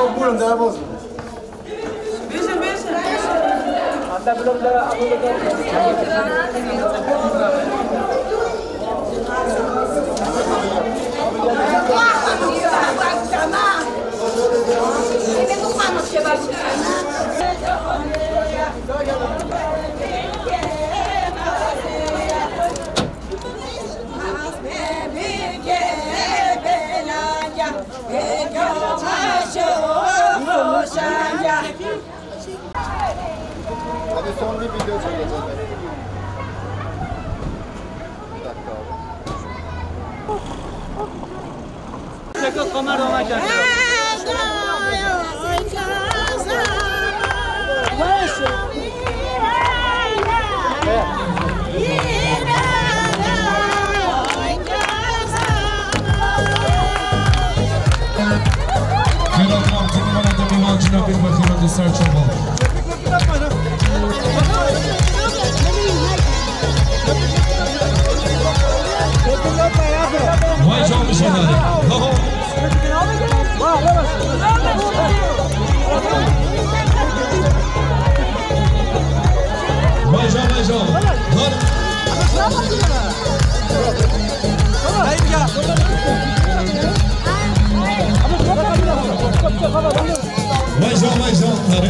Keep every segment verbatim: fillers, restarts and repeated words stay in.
Buyurun, daha bozma. Abi son bir video çekeceğim. Bir dakika abi. Çekil kamera ona gel. Vay canlı şeyler. Vay can, vay can. Dur. Vay can, vay can. Dur.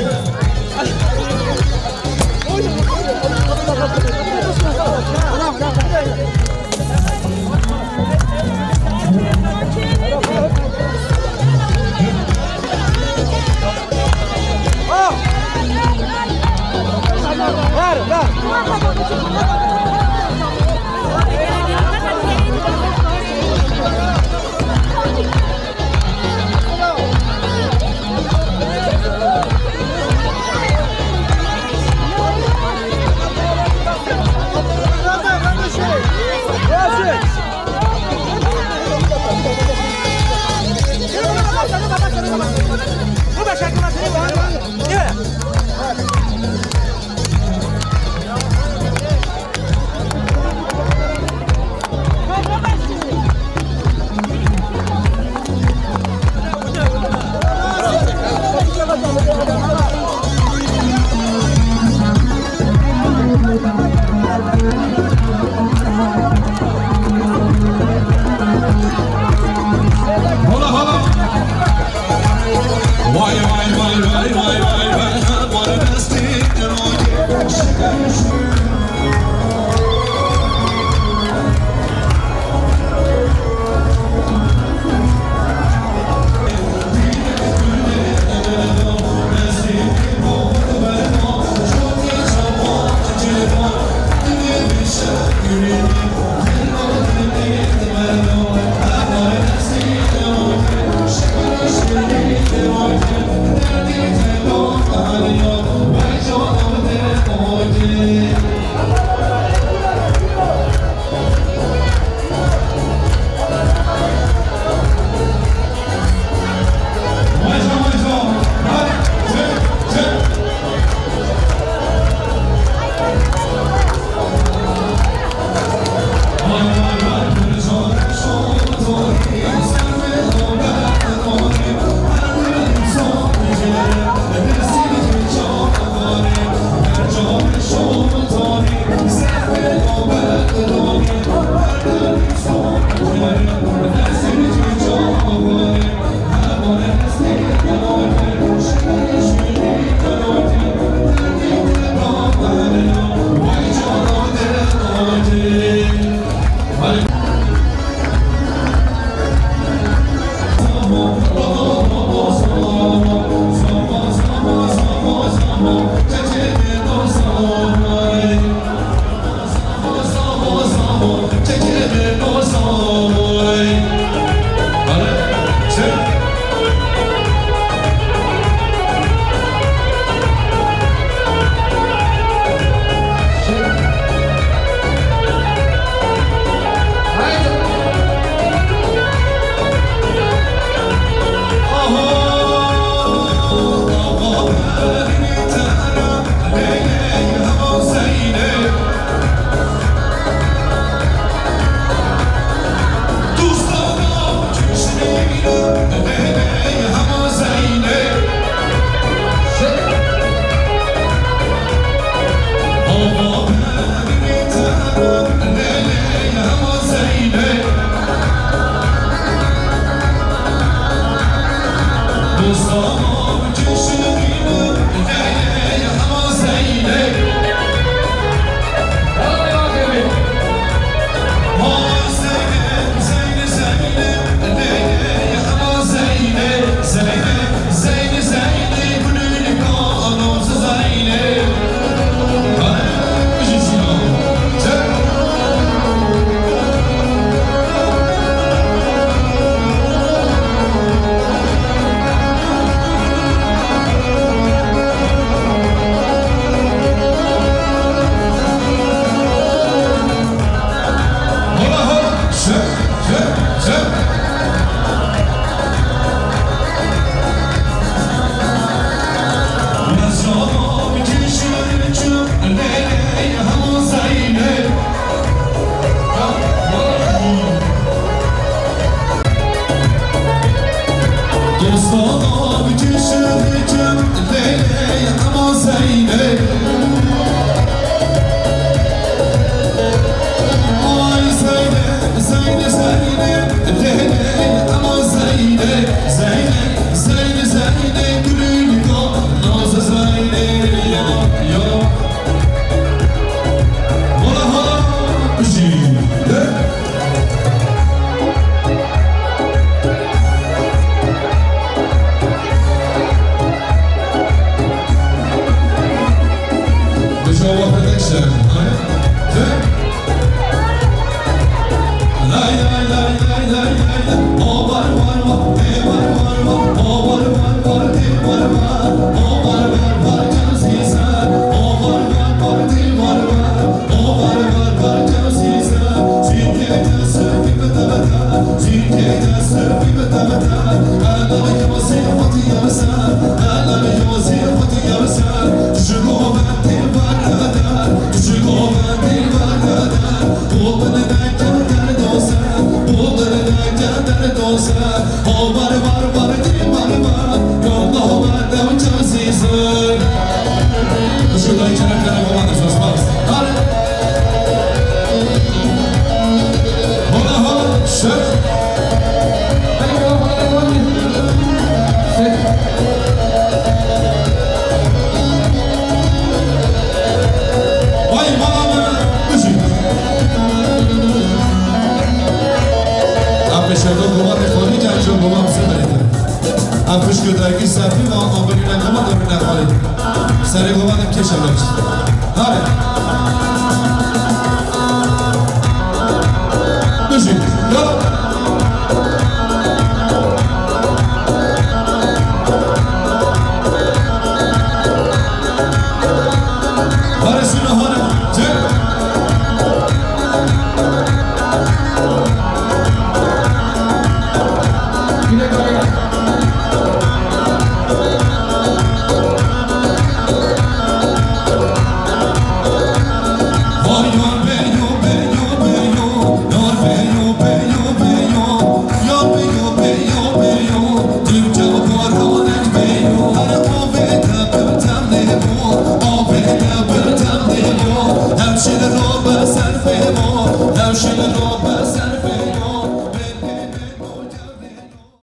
Zeynep, ama Zeynep, Zeynep, Zeynep, Zeynep, gülün ko, naze Zeynep, ya, ya. Hola, hola, bijî. Bijova protection, hayır. Lay, lay, lay, lay, lay, lay, lay. O var, var, var, e, var, var, var. O var, var, var, e, var, var. O var, var, var, can Ziza. O var, var, var, e, var, var. O var, var, var, can Ziza. Zînkê de ser bir bıda bıda. Zînkê de ser bir bıda bıda. Ana yozi hoti yamsa. Ana yozi hoti yamsa. Şu govendî var da. Şu govendî var da. Vay mala me, bijî. Em pêşerdo govatê xalî ke em ji govan bisemerîtin. Em pişk û dergî sefî ve amberîne gova derine xalî. Serê gova de kêşe ver. Hare. Bijî. Ya.